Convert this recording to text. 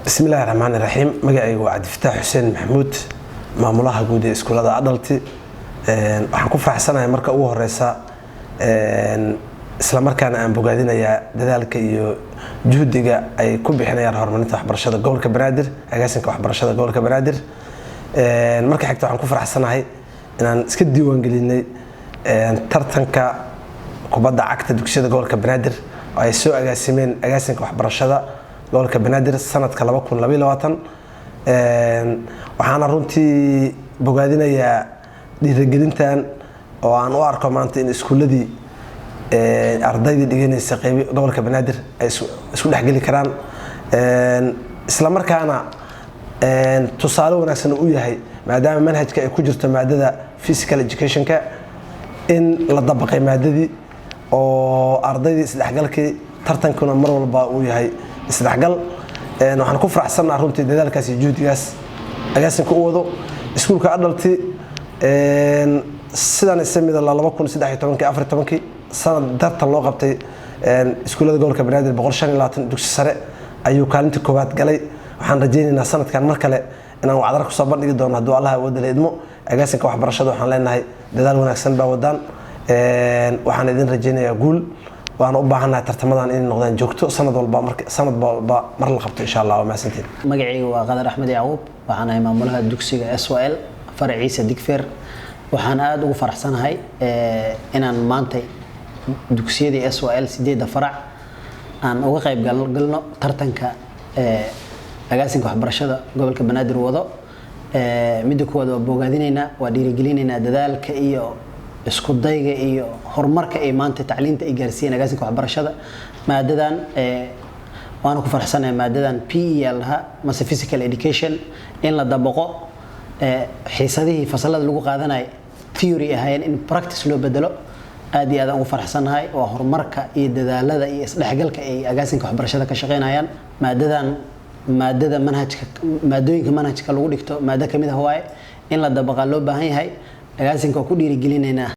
Bismillahi raxmaani raxiim. Magacaygu waa Cabdifataax Xuseen Maxamuud, maamulaha guud ee iskuulada Adult. Waxaan ku faraxsanahay marka ugu horeysa, isla markaana aan bogaadinayaa dadaalka iyo juhdiga ay ku bixinayaan horumarinta waxbarashada gobolka Banaadir, agaasinka waxbarashada gobolka Banaadir. Marka xigta, waxaan ku faraxsanahay inaan iska diiwaangelinay tartanka kubadda cagta dugsiyada gobolka Banaadir oo ay soo agaasimeen agaasinka waxbarashada gobolka Banaadir sanadka 2022. Waxaana runtii bogaadinayaa dhiirigelintan oo aan u arko maanta in iskuuladii ardaydii dhiganaysa qeyb gobolka Banaadir ay isku dhexgeli karaan, isla markaana tusaale wanaagsan u yahay, maadaama manhajka ay ku jirto maadada physical educationka, in la dabaqay maadadii oo ardaydii isdhexgalkii, tartankuna mar walba uu yahay isdhexgal. Waxaan ku faraxsannaha runtii dadaalkaas iyo juhdigaas agaasinka u wado. Iskuulka Adult sidan isamida 2013-kii, 14-kii sanad tartan loo qabtay iskuullada gobolka Banaadir, 125 dugsi sare, ayuu kaalinta koowaad galay. Waxaan rajaynaynaa sanadkan mar kale inaan wacdar kusoo bandhigi doono, hadduu Allaha awoodda la idmo. Agaasinka waxbarashada waxaan leenahay, dadaal wanaagsan baa wadaan, waxaan idin rajaynayaa guul. Waana u baahannahay tartamadan inay noqdaan joogto, sanad walba, sanad walba mar la qabto, insha Allah. Waa mahadsantiin. Magacayga waa Qadar Axmed Yacquub, waxaan ahay maamulaha dugsiga SYL faraciisa Digfeer. Waxaan aada ugu faraxsanahay inaan maanta dugsiyadii SYL sideedda farac aan uga qayb galno tartanka agaasinka waxbarashada gobolka Banaadir wado. Midda koowaad, waa bogaadinaynaa, waa dhiirigelinaynaa dadaalka iyo isku dayga iyo horumarka ay maanta tacliinta ay gaarsiiyeen agaasinka waxbarashada. Maadadan waana ku faraxsanahay, maadadan PE lahaa mase physical education in la dabaqo, xiisadihii fasalada lagu qaadanayo theory ahaayeen in practice loo bedelo, aad iyo aad aan ugu faraxsanahay. Waa horumarka iyo dadaalada iyo isdhexgalka ay agaasinka waxbarashada ka shaqeynayaan. Maadadan, maadada manhajka, maadooyinka manhajka lagu dhigto maado kamid ah waaye, in la dabaqaa loo baahan yahay. Agaasinka waa ku dhiirigelinaynaa.